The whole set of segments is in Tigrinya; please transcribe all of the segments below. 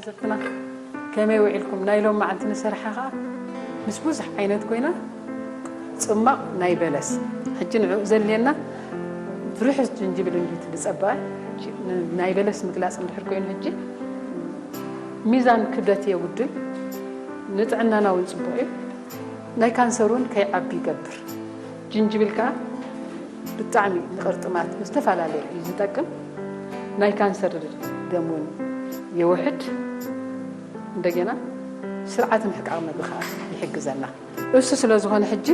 ተመልከትና ከመይ ውዒልኩም? ናይ ሎም መዓልቲ ንሰርሓ ኸዓ ምስ ብዙሕ ዓይነት ኮይና፣ ጽማቕ ናይ በለስ። ሕጂ ንዕኡ ዘድልየና ርሑስ ጅንጅብል እንድዩ እቲ ዝጸበቐ። ናይ በለስ ምግላጽ እንድሕር ኮይኑ፣ ሕጂ ሚዛን ክብደት የጉድል፣ ንጥዕናና እውን ጽቡቕ እዩ። ናይ ካንሰር እውን ከይዓቢ ይገብር። ጅንጅብል ከኣ ብጣዕሚ ንቕርጥማት ዝተፈላለየ እዩ ዝጠቅም። ናይ ካንሰር ደም እውን የውሕድ። እንደገና ስርዓት ምሕቃቕ መግቢ ከኣ ይሕግዘና። እሱ ስለ ዝኾነ ሕጂ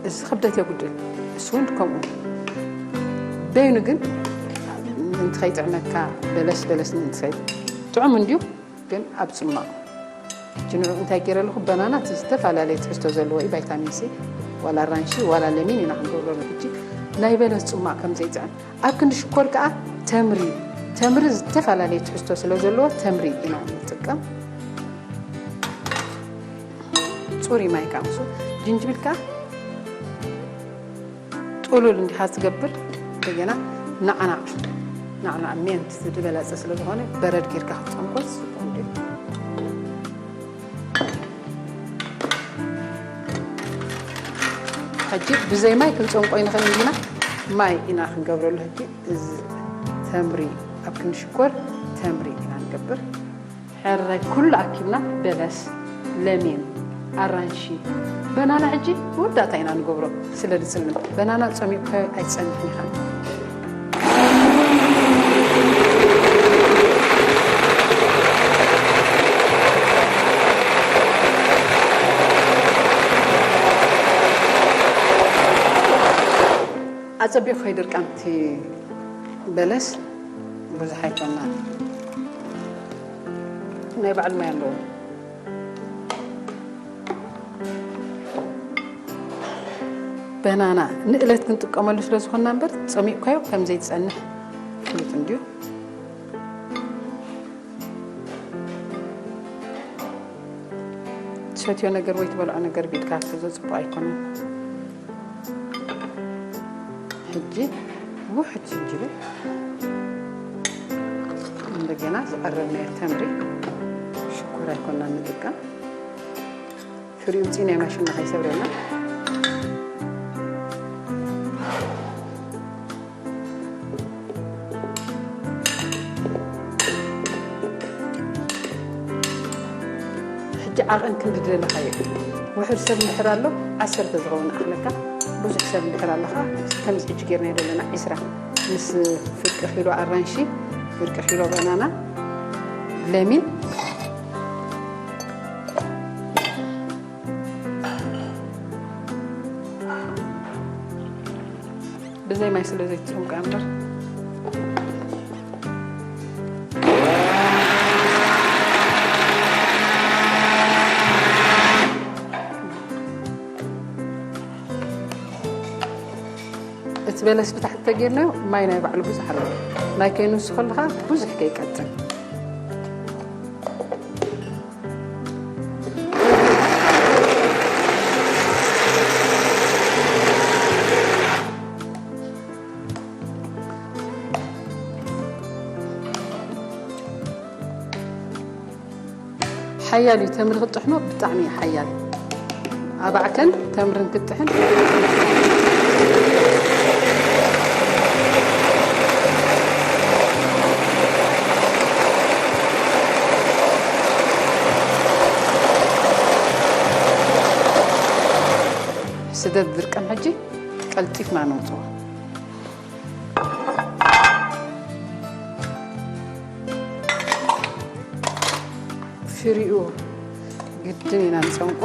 እዚ ክብደት የጉድል፣ እሱ እውን ከምኡ። በይኑ ግን ምእንቲ ከይጥዕመካ፣ በለስ በለስ ምእንቲ ከይ-፣ ጥዑም እንድዩ፣ ግን ኣብ ጽማቕ። ሕጂ ንዕኡ እንታይ ገይረ ኣለኹ? በናና እቲ ዝተፈላለየ ትሕዝቶ ዘለዎ እዩ፣ ቫይታሚን ሲ፣ ዋላ ኣራንሺ፣ ዋላ ለሚን ኢና ክንገብረሉ። ሕጂ ናይ በለስ ጽማቕ ከም ዘይጥዕም። ኣብ ክንዲ ሽኮር ከኣ ተምሪ፣ ተምሪ ዝተፈላለየ ትሕዝቶ ስለ ዘለዎ ተምሪ ኢና ንጥቀም። ጽሩይ ማይ ከኣ ምስ ጅንጅብል ከኣ ጥሉል እንዲኻ ዝገብር። እንደገና ናዕናዕ፣ ናዕናዕ ሜንት ዝበለጸ ስለ ዝኾነ በረድ ጌርካ ክትጸንኮስ ጽቡቕ እንድዩ። ሕጂ ብዘይ ማይ ክንጸንቆ ይንኽእል እንዲና፣ ማይ ኢና ክንገብረሉ። ሕጂ እዚ ተምሪ ኣብ ክንዲ ሽኮር ተምሪ ኢና ንገብር። ሕራይ ኩሉ ኣኪብና፣ በለስ፣ ለሚን፣ ኣራንሺ፣ በናና። ሕጂ መወዳእታ ኢና ንገብሮ ስለ ዝጽልም። በናና ጸሚቑካ ኣይጸንሕን ኢኻ። ኣጸቢቑ ከይድርቃን እቲ በለስ ብዙሕ ኣይኮናን። ናይ ባዕሉ ማይ ኣለዎ። በናና ንእለት ክንጥቀመሉ ስለ ዝኾንና እምበር፣ ጸሚቕካዮ ከም ዘይትጸንሕ ፍሉጥ እንድዩ። ትሰትዮ ነገር ወይ ትበልዖ ነገር ቢድካ ክትሕዞ ጽቡቕ ኣይኮነን። ሕጂ ውሕድ ዝንጅብል፣ እንደገና ዝቐረብናዮ ተምሪ፣ ሽኮር ኣይኮንና ንጥቀም። ፍሪኡ ውፅኢ ናይ ማሽንና ከይሰብረና። ሕጂ ዓቐን ክንዲ ዝደለኻዮ። ውሑድ ሰብ እንድሕር ኣሎ፣ ዓሰርተ ዝኸውን ኣኽለካ። ብዙሕ ሰብ እንድሕር ኣለኻ፣ ከምዚ ሕጂ ጌርናዮ ዘለና ዒስራ፣ ምስ ፍርቂ ኪሎ ኣራንሺ፣ ፍርቂ ኪሎ በናና፣ ለሚን፣ ብዘይ ማይ ስለ ዘይትሰምቃ እምበር። እቲ በለስ ብታሕቲ ተጌርናዮ ማይ ናይ ባዕሉ ብዙሕ ኣለዎ። ማይ ከይንውስኸሉ ኸዓ ብዙሕ ከይቀጥን። ሓያል እዩ፣ ተምሪ ክጥሕኖ ብጣዕሚ እዩ ሓያል። ኣባዕከን ተምርን ክጥሕን። ስደድ ድርቀን ሕጂ ቀልጢፍና ነውፅኦ። ፍሪኡ ግድን ኢና ንፀንቆ።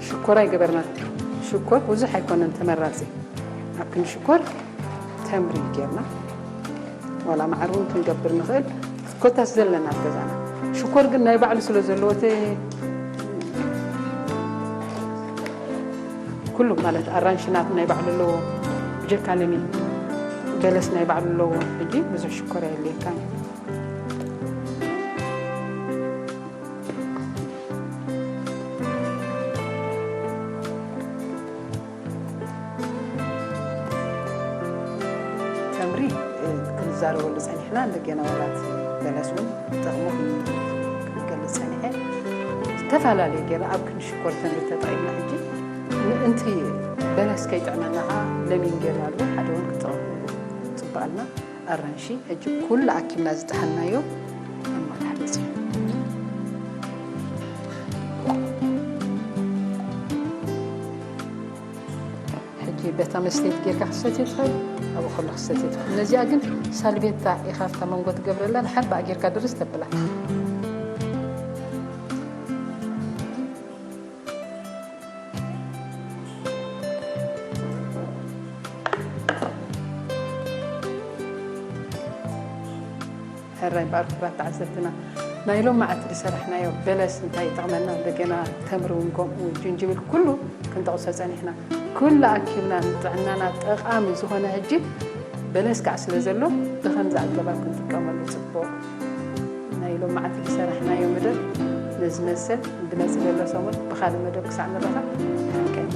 ሽኮር ኣይገበርናን። ሽኮር ብዙሕ ኣይኮነን ተመራጺ። ኣብ ክንዲ ሽኮር ተምሪ ጌርና፣ ዋላ መዓር እውን ክንገብር ንኽእል። ኮታስ ዘለና ኣብ ገዛና። ሽኮር ግን ናይ ባዕሉ ስለ ዘለዎ፣ እቲ ኩሉ ማለት ኣራንሽናት ናይ ባዕሉ ኣለዎ፣ ብጀካ ለሚን በለስ ናይ ባዕሉ ኣለዎ። ሕጂ ብዙሕ ሽኮር ኣየድልየካን እዩ። ክንዛረበሉ ጸኒሕና። እንደገና ዋላ እቲ በለስ እውን ጥቕሙ ክንገልጽ ጸኒሐ። ዝተፈላለዩ ገይረ ኣብ ክንዲ ሽኮር ተምሪ ተጠቒምና። ሕጂ ምእንቲ በለስ ከይጥዕመና ኸዓ ለሚን ገይርናሉ፣ ሓደ እውን ክጥቕም ጽቡቕ ኣልና። ኣራንሺ ሕጂ ኩሉ ኣኪብና ዝጠሓንናዮ ኣማላሕ በፂሑ። ሕጂ በታ መስተይት ጌርካ ክትሰትዮ ትኽእል፣ ኣብኡ ከሎ ክትሰትዮ ትኽእል። ነዚኣ ግን ሳልቤታ ኢኻ ኣብታ መንጎ ትገብረላ፣ ድሓር ብኣ ጌርካ ድርስ ተብላ። ሕራይ እምበኣር ክቡራት ተዓዘብትና፣ ናይ ሎማዓንቲ ዝሰራሕናዮ በለስ እንታይ ይጠቕመና፣ እንደገና ተምሪ እውን ከምኡ፣ ጅንጅብል ኩሉ ክንጠቕሶ ጸኒሕና። ኩሉ ኣኪብና ንጥዕናና ጠቓሚ ዝኾነ ሕጂ በለስ ከዓ ስለ ዘሎ ብኸምዚ ኣገባብ ክንጥቀመሉ ጽቡቕ። ናይ ሎማዓንቲ ዝሰራሕናዮ መደብ ነዚ መሰል፣ ዝመጽእ ዘሎ ሰሙን ብኻልእ መደብ ክሳዕ ንራኸብ፣ ደሓን ቀኒ።